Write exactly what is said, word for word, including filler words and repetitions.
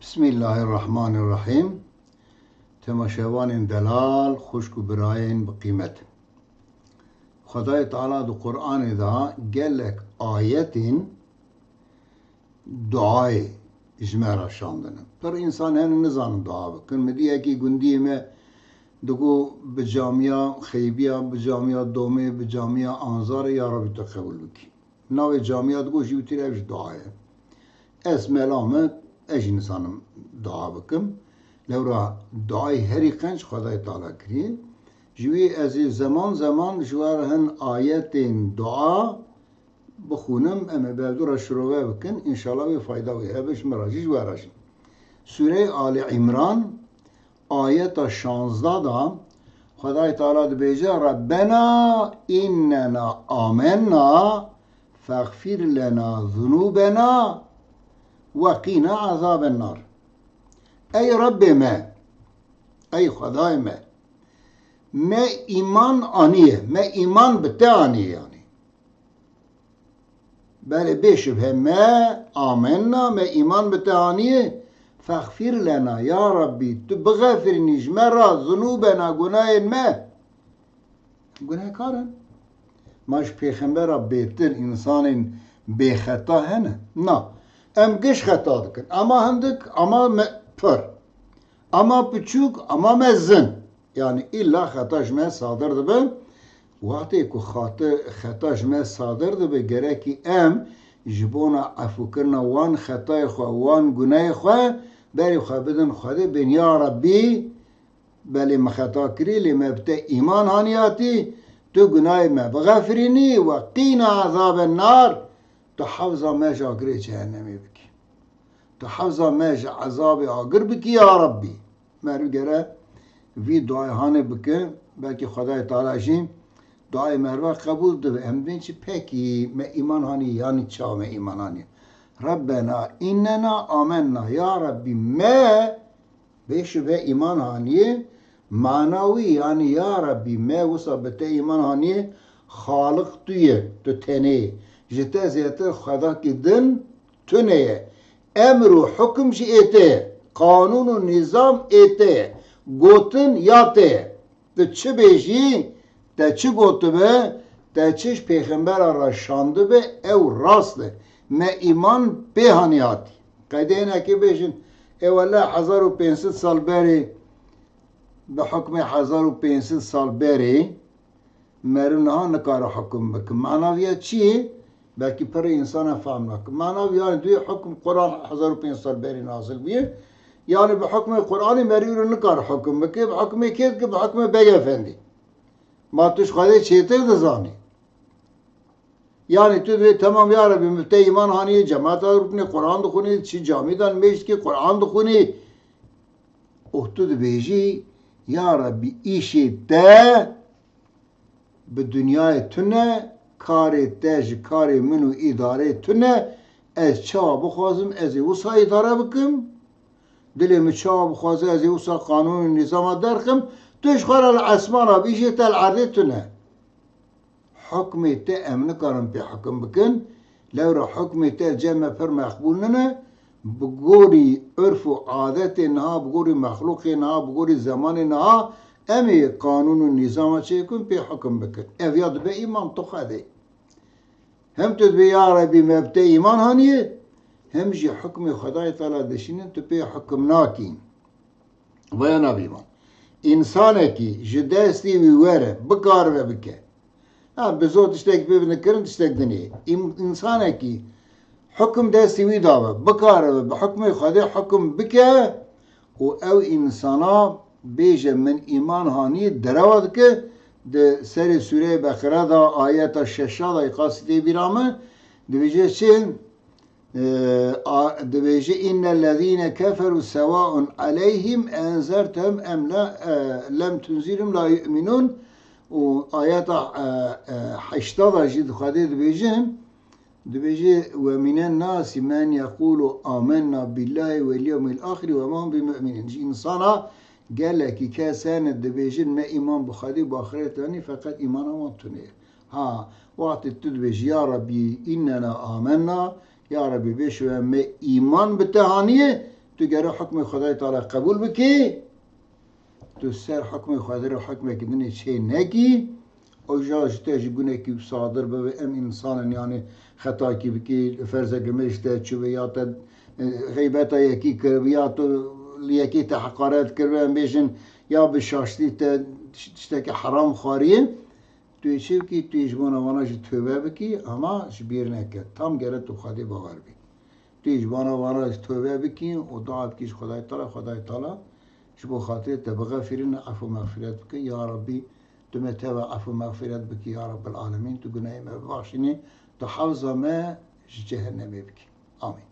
Bismillahirrahmanirrahim. Temaşevanên delal, xwişk û birayên bi qîmet. Xwedayê Teala di Qur'anê de gelek ayetên duayê ji me re şandine. Pir însan hene nizanin dua bikin. Min dî yekî gundiyê me digo bi camiya Xeybiya, bi camiya Domê, bi camiya Anzarê, ya Rebî tu qebûl bikî. Navê camiya digo jî witî ev jî dua ye. Ez mela me, ez jî nizanim dua bikim. Lewra duayê herî qenc Xwedayê Teala kiriye. Ji wî ez ê zeman zeman ji we re hin ayetên dua bixwînim, em ê bi hevdû re şirove bikin. Înşallah wê fayda wê hebe ji min re jî, ji we re jî. Sûreyê Ali Îmran, ayeta şanzdeh de Xwedayê Teala dibêje, "Rebbena innena amenna fexfir lena zunubena ve qîna azaben nar." Ey Rebbê me, ey Xwedayê me, me îman aniye, me îman bi te aniye yanî. Belê bê şibhe me amenna, me îman bi te aniye. Fexfir lena, ya Rabbî, tu bixefirînî ji me re zunûbena, gunayên me. Gunehkar in. Ma ji pêxembera bêtir, însanên bêxeta hene? Na. Em giş xeta dikin. Ama hindik, ama me pir. Ama piçûk, ama mezin. Yanî îlla xeta ji me sadir dibe. Wextê ku xati-, xeta ji me sadir dibe, gerekî em ji bona efûkirina wan xetayê xwe, wan gunehê xwe berê xwe bidin Xwedê, bên, ya Rebbî, belê min xeta kirî, lê me bi te îman haniyatî, tu gunahê me bixefirînî, we qîna ezaben nar, tu hewza me ji agirê cehennemê bikî. Tu hewza me ji ezabê agir bikî, ya Rebbî. Meriv gere vî duayê hanê bike, belkî Xwedayê Teala jî duayê meriva qebûl dibe. Em dibên çi pekî me îman hanî, yanî çawa me îman hanî? Rebbena innena amenna, ya Rebbî me bê şübhe îman hanî, mana wî yanî ya Rebbî me wisa bi te îman hanî, Xaliq tu yê, tu tenê yê. Ji te zêtir xwedakî din tune ye. Emr û hukim jî ê te ye. Qanûn û nîzam ê te ye. Gotin ya te ye. Tu çi bêjî, te çi gotibe, te çi ji pêxembera re şandibe, ew rast e. Me îman pê hanî hatî. Qeydê hinekê bêjin, ê wele hezar û pênc sed sal berê, bi hukmê hezar û pênc sed sal berê, meriv niha nikare hukum bike. Mana vî ya çi ye? Belkî pirê însan e fehm nake. Mana vî ya, yanî, duyê hukum Quran hezar û pênc sed sal berê nazil bûye. Yanî bi hukmê Quranê meriv îro nikare hukum bike. Bi hukmê kê dike? Bi hukmê Beg Efendî. Ma tu ji Xwedê çêtir dizanî? Yanî tu dibê, temam ya Rebî, min te îman hanî, cemata rûpinê Quran dixwînî, çi camî de nimêj dikî, Quran dixwînî. Û tu dibêjî, ya Rebî, îşê te bi dinyayê tune, karê te ji karê min û îdareyê tune, ez çawa bixwazim, ez ê wisa îdare bikim. Dilê min çawa bixwaze, ez ê wisa qanûn û nîzama derxim. Tu ji xwe re li esmana bî, îşê te li erdê tune. Hukmê te em nikarin pê hukim bikin. Lewra hukmê te cem me pir meqbûl nine. Bi gorî urf û adetê niha, bi gorî mexlûqê niha, bi gorî zemanê niha, em ê qanûn û nîzama çêkin, pê hukim bikin. Ev ya dibe îman tu Xwedê. Hem tu dibê, ya Rebî, me bi te îman haniye, hem jî hukmê Xwedayê Teala dişînin, tu pê hukim nakî. Vaya nabî man. Însanekî ji destî wî were, bikaribe bike. Ha, bi zor tiştek pê bidin kirin, tiştek dinê. Îm-, însanekî hukum destî wî dabe, bikaribe bi hukmê Xwedê hukum bike û ew însana bêje, min îman hanî, derewa dike, di serê sûreyê Beqere de, ayeta şeşa de, îqasî tê bîra min, dibêje çi? Ee, a, dibêje, "Innellezîne keferû sewaun aleyhim enzertehum em la, e, lem tunzirhum la yu'minûn." Û ayeta, e, e, heşta da jî di Xwedê dibêje, dibêje, "Ve minen nasi men yekûlu amenna billahi vel yevmil axiri ve ma hum bi mu'minin." Ji însana gelekî kes hene dibêjin, "Me îman bi Xwedê bi axirete anî," feqet îmana wan tune ye. Ha, wextê tu dibêjî, "Ya Rebî, innena amenna", ya Rebî, bê şive me îman bi te haniye, Tu gere hukmê Xwedayê Teala qebûl bikî, tu ser hukmê Xwedê re hukmekî dinê çê nekî, o ja ji te ji gunekî sadir bibe, em însan in, yanî xetakî bikî, ferzeke me ji te çûbe, ya te, e, xeybeta yekî kiribe, ya tu li yekî te heqaret kiribe, em bêjin, ya bi şaştî te tiştekî heram xwariye, tu yê çê bikî, tu yê ji bona vana jî tövbe bikî, ama ji bîr neke. Tam gere tu Xwedê bawer bî. Tu yê ji bona vana jî tövbe bikî û dua bikî ji Xwedayê Teala, Xwedayê Teala ji bo xatirê te bixefîrîne, efû mexfîret bike. Ya Rabbî, tu me teva efû mexfîret bikî, ya Rabbel Alemîn, tu gunehê me bibexşînî, tu hewza me ji cehennemê bikî. Amîn.